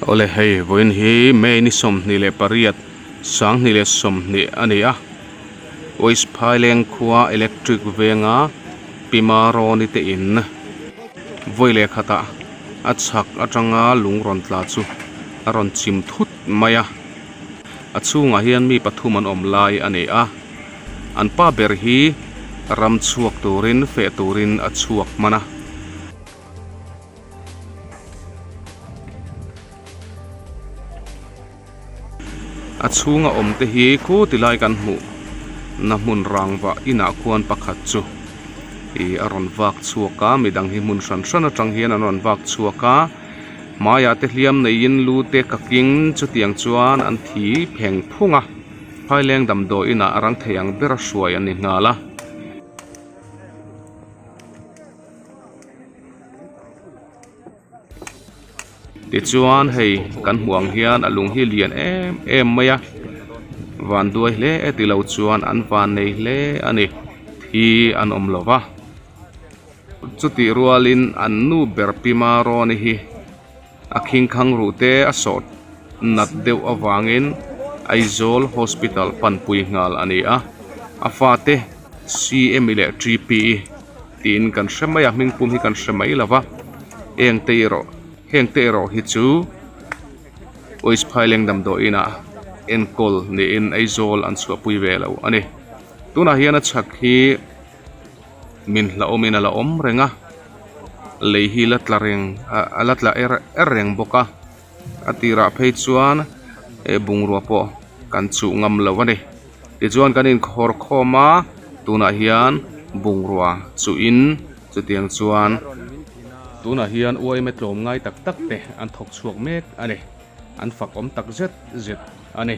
Awle hei vawiin hi May ni 28 2020 a ni a West Phaileng khua electric venga Pima Rawni te in vawi leh khatah a chhak atanga lung rawn tla chu a rawn chim thut mai a a chhungah hian mi pathum an awm lai a ni a an pa ber hi ram chhuak turin feh turin a chhuak hman a. A chhunga awm te hi khu ti lai kan hmuh na hmun rangva inah khuan pakhat chu ih a rawn vak chhuak a midang hi hmun hran hran atang hian an rawn vak chhuak a hmaiah te hliam neiin lu te ka king chutiang chuan an thi pheng phung a phaileng damdawi inah a rang thei ang ber a hruai an ni nghal a. Tichuan hei kan hmuh ang hian a lung hi lian em em mai a van duai hle e tilo chuan an van nei hle a ni thi an awm lo va chutih rualin an nu ber pi Marawni hi a khingkhang ruh te a sawh nat deuh avangin Aizawl hospital panpui nghal a ni a a fate C_M leh T_P tiin kan hre mai a hming pum hi kan hre mai lo va eng te erawh heng te erawh hi chu Ois Phaileng damdawi inah enkawl niin Aizawl an chhuahpui ve lo a ni tunah hian a chhak hi min hlauhawmin a la awm reng a lei hi la tla reng a la tla er er reng bawk a a tirah phei chuan eh bungrua pawh kan chuh ngam lo a ni tichuan kan inkhawr khawm a tunah hian bungrua chuhin chutiang chuan tunah hian uaime tlawm ngai tak tak te an thawk chhuak mek a ni an fak awm tak zet zet a ni.